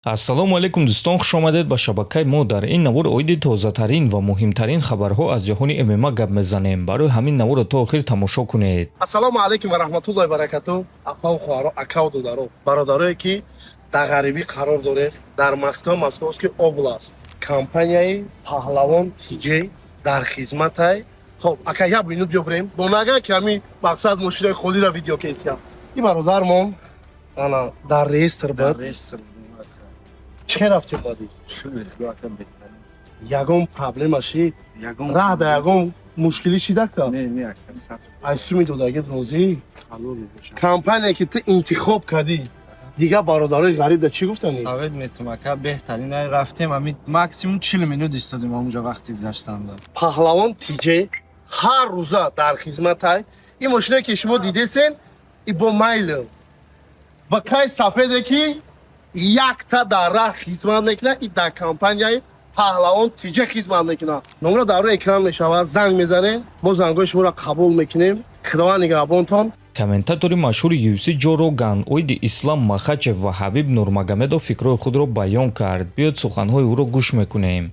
Ассалому алайкум, дӯстон, хушомадед ба шабакаи мо. Дар ин навор оиди тозатарин ва муҳимтарин хабарҳо аз ҷаҳони ММА гап мезанем. Барои ҳамин наворро то охир тамошо кунед. Ассалому алайкум ва раҳматуллоҳи баракату, апаву хоҳаро, акаву додаро, бародарое, ки дар ғарибӣ қарор доред, дар Москва, Московский область, компанияи «Паҳлавон ТЖ» дар хизматай. Хоб, ака, як минут биёбирем бо нага, ки ҳамин мақсад мошинаи холира видео кесия. И бародармон ана дар реестр буд. Чӣ рафти, омадӣ? Ягон проблема шид раҳда, ягон мушкилӣ шидакта? Ай суми додагит розӣ? Компания, ки ту интихоб кардӣ, дигар бародарои ғариб да чӣ гуфтанӣ? Совет метум, ака, беҳтарин. Ай рафтем, ами максимум 40 минут истодем ҳамунҷо, вақти гузаштанда. «Паҳлавон ТЖ» ҳар рӯза дар хизматай. Ин мошине, ки шумо дидесен, и бо майл ба кай сафеде, ки якта дар раҳ хизмат мекунад, и дар компанияи «Паҳлавон ТЖ» хизмат мекунад. Номро дар рӯи экран мешавад, занг мезанем, мо зангҳои шуморо қабул мекунем. Худованд нигаҳбонтон. Комментатори машҳури UFC Ҷо Роган оиди Ислам Махачев ва Ҳабиб Нурмагомедов фикрҳои худро баён кард. Биёед, суханҳои ӯро гӯш мекунем.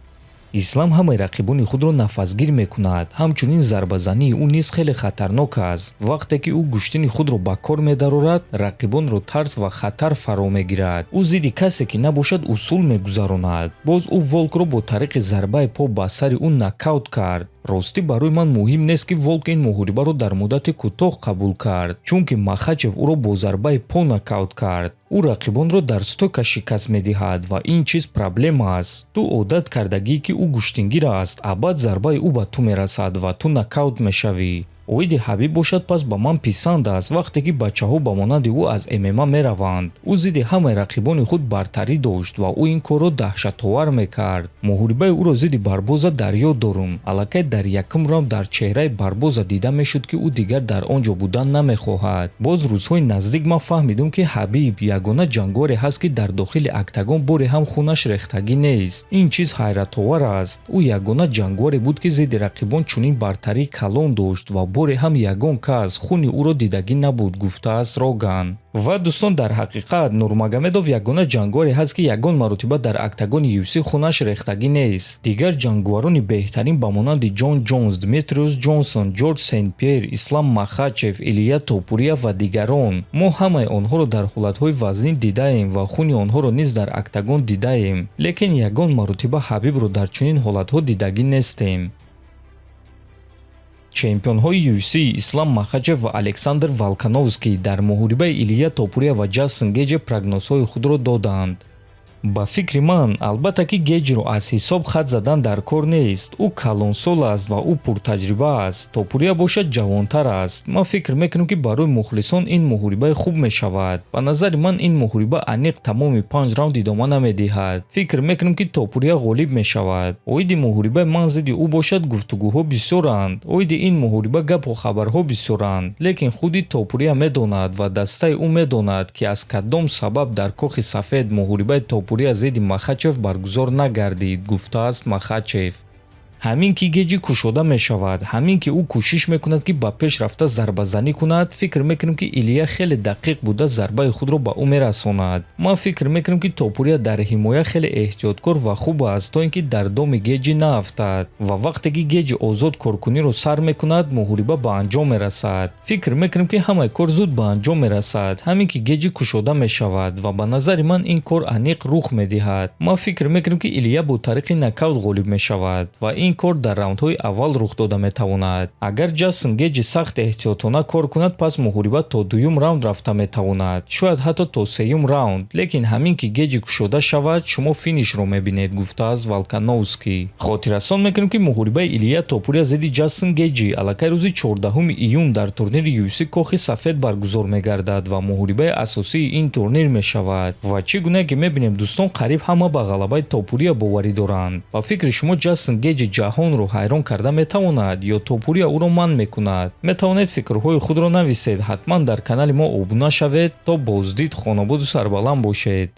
Ислам ҳамаи рақибони худро нафасгир мекунад. Ҳамчунин зарбазании ӯ низ хеле хатарнок аст. Вақте ки ӯ гӯштини худро ба кор медарорад, рақибонро тарс ва хатар фаро мегирад. Ӯ зидди касе ки набошад, усул мегузаронад. Боз ӯ Волкро бо тариқи зарбаи по ба сари ӯ нокаут кард. Ростӣ, барои ман муҳим нест, ки Волк ин муҳорибаро дар муддати кӯтоҳ қабул кард, чунки Махачев ӯро бо зарбаи по нокаут кард. Ӯ рақибонро дар стойка шикаст медиҳад ва ин чиз проблема аст. Ту одат кардагӣ, ки ӯ гӯштингир аст, а баъд зарбаи ӯ ба ту мерасад ва ту нокаут мешавӣ. Оиди Ҳабиб бошад, пас ба ман писанд аст, вақте ки бачаҳо ба монанди ӯ аз ММА мераванд. Ӯ зидди ҳамаи рақибони худ бартарӣ дошт ва ӯ ин корро даҳшатовар мекард. Муҳорибаи ӯро зидди Барбоза дар ёд дорум. Аллакай дар якум раунд дар чеҳраи Барбоза дида мешуд, ки ӯ дигар дар он ҷо будан намехоҳад. Боз рӯзҳои наздик ман фаҳмидум, ки Ҳабиб ягона ҷанговаре ҳаст, ки дар дохили октагон боре ҳам хунаш рехтагӣ нест. Ин чиз ҳайратовар аст. Ӯ ягона ҷанговаре буд, ки зидди рақибон чунин бартарии калон дошт ва боре ҳам ягон кас хуни ӯро дидагӣ набуд, гуфтааст Роган. Ва дӯстон, дар ҳақиқат Нурмагомедов ягона ҷанговаре ҳаст, ки ягон маротиба дар октагони UFC хунаш рехтагӣ нест. Дигар ҷанговарони беҳтарин ба монанди Ҷон Ҷонс, Дмитриус Ҷонсон, Ҷорҷ Сент Пьер, Ислам Махачев, Илия Топурия ва дигарон, мо ҳамаи онҳоро дар ҳолатҳои вазнин дидаем ва хуни онҳоро низ дар октагон дидаем, лекин ягон маротиба Ҳабибро дар чунин ҳолатҳо дидагӣ нестем. Чемпионҳои UFC Ислам Махачев ва Александр Волкановский дар муҳорибаи Илия Топурия ва Ҷастин Геҷи прогнозҳои худро доданд. Ба фикри ман, албатта, ки Геҷиро аз ҳисоб хат задан дар кор нест. Ӯ калонсол аст ва ӯ пуртаҷриба аст. Топурия бошад, ҷавонтар аст. Ман фикр мекунам, ки барои мухлисон ин муҳорибаи хуб мешавад. Ба назари ман, ин муҳориба аниқ тамоми панҷ раунд идома намедиҳад. Фикр мекунам, ки Топурия ғолиб мешавад. Оиди муҳорибаи ман зидди ӯ бошад, гуфтугӯҳо бисёранд. Оиди ин муҳориба гапу хабарҳо бисёранд, лекин худи Топурия медонад ва дастаи ӯ медонад, ки аз кадом сабаб дар Кохи Сафед муҳорибаи Топурия зидди Махачев баргузор нагардид, гуфтааст Махачев. Ҳамин ки Геҷи кушода мешавад, ҳамин ки ӯ кӯшиш мекунад, ки ба пеш рафта зарбазанӣ кунад, фикр мекунам, ки Илия хеле дақиқ буда, зарбаи худро ба ӯ мерасонад. Ман фикр мекунам, ки Топурия дар ҳимоя хеле эҳтиёткор ва хуб аст, то ин ки дар доми Геҷи наафтад. Ва вақте ки Геҷи озод коркуниро сар мекунад, муҳориба ба анҷом мерасад. Фикр мекунам, ки ҳамаи кор зуд ба анҷом мерасад, ҳамин ки Геҷи кушода мешавад, ва ба назари ман ин кор аниқ рух медиҳад. Ман фикр мекунам, ки Илия бо тариқи нокаут ғолиб мешавад ва ин кор дар раундҳои аввал рух дода метавонад. Агар Ҷастин Геҷи сахт эҳтиётона кор кунад, пас муҳориба то дуюм раунд рафта метавонад, шояд ҳатто то сеюм раунд, лекин ҳамин ки Геҷи кушода шавад, шумо финишро мебинед, гуфтааст Волкановский. Хотиррасон мекунем, ки муҳорибаи Илия Топурия зидди Ҷастин Геҷи аллакай рӯзи 14 июн дар турнири UFC Кохи Сафед баргузор мегардад ва муҳорибаи асосии ин турнир мешавад. Ва чӣ гуна ки мебинем, дӯстон, қариб ҳама ба ғалабаи Топурия боварӣ доранд. Ба фикри шумо, Ҷастин Геҷи ҷаҳонро ҳайрон карда метавонад ё Топурия ӯро манъ мекунад? Метавонед фикрҳои худро нависед. Ҳатман дар канали мо обуна шавед. То боздид, хонободу сарбаланд бошед.